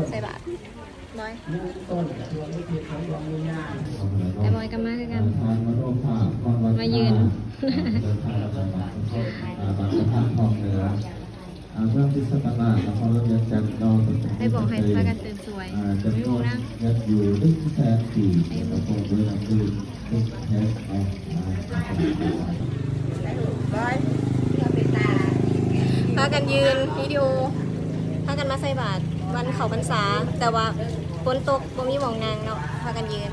ໃສ່ບາດ ບອຍ ແຕ່ບອຍກໍມາຄືກັນ ມາຢືນ ອ່າ ເມືອງທີ່ສະຕະນາ ນະຄອນຫຼວງວຽງຈັນເນາະ ໄດ້ບອກໃຫ້ພາກັນຕື່ນສວຍ ອ່າ ຈຳນວນຍັງຢູ່ໜຶ່ງແສນກີບ ແລ້ວກໍພ້ອມດ້ວຍນ້ຳດື່ມໜຶ່ງແພັກເນາະ ອ່າ ພາກັນຢືນວິດີໂອ ພາກັນມາໃສ່ບາດວັນເຂົ້າພັນສາ ແຕ່ວ່າຝົນຕົກ ບໍ່ມີໝ່ອງນັ່ງເນາະ ພາກັນຢືນ.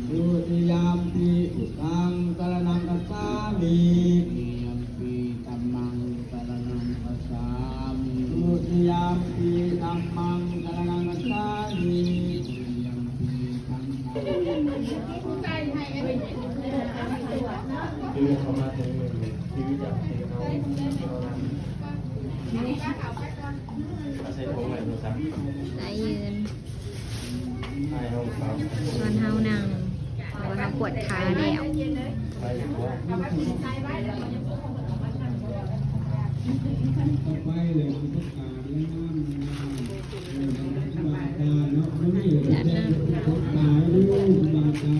ທຸຕິຍາມປິ ພຸດທັງສະລະນັງຄັດສາມິ ທຸຕິຍາມປິ ທຳມັງສະລະນັງຄັດສາມິ ທຸຕິຍາມປິ ທຳມັງສະລະນັງຄັດສາມິ ທຸຕິຍາມປິ ທຳມັງ ຄືເຂົ້າມາເຖິງຊີວິດຢາກເສບເຮົາ ອາໄສຜົມໄວ້ໂທລະສັບ ໄດ້ຢືນ ໃຫ້ເຮົາຟັງ ສ່ວນເຮົານັ່ງ ເພາະວ່າເຮົາປວດຂາແລ້ວ ໄປເລີຍ ທິດໄປຫາເຈົ້າກຳນາຍເວນ ຟັງກົ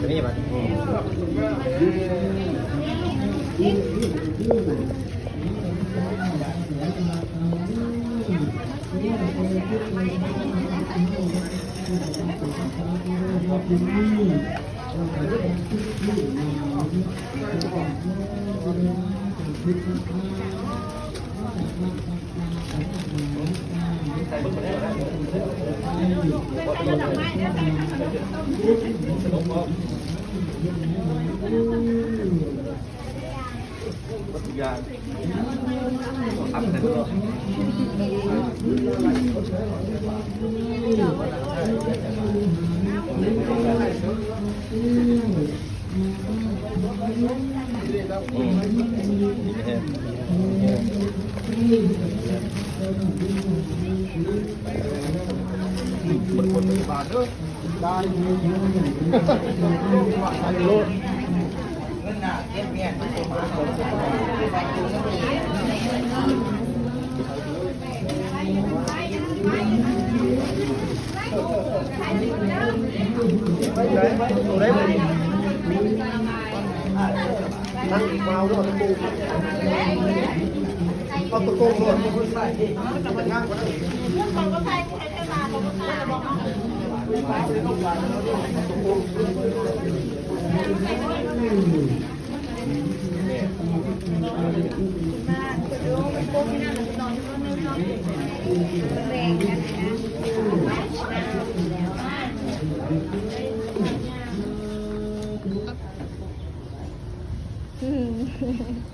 ບ ນີ້ບັດ ອືມ.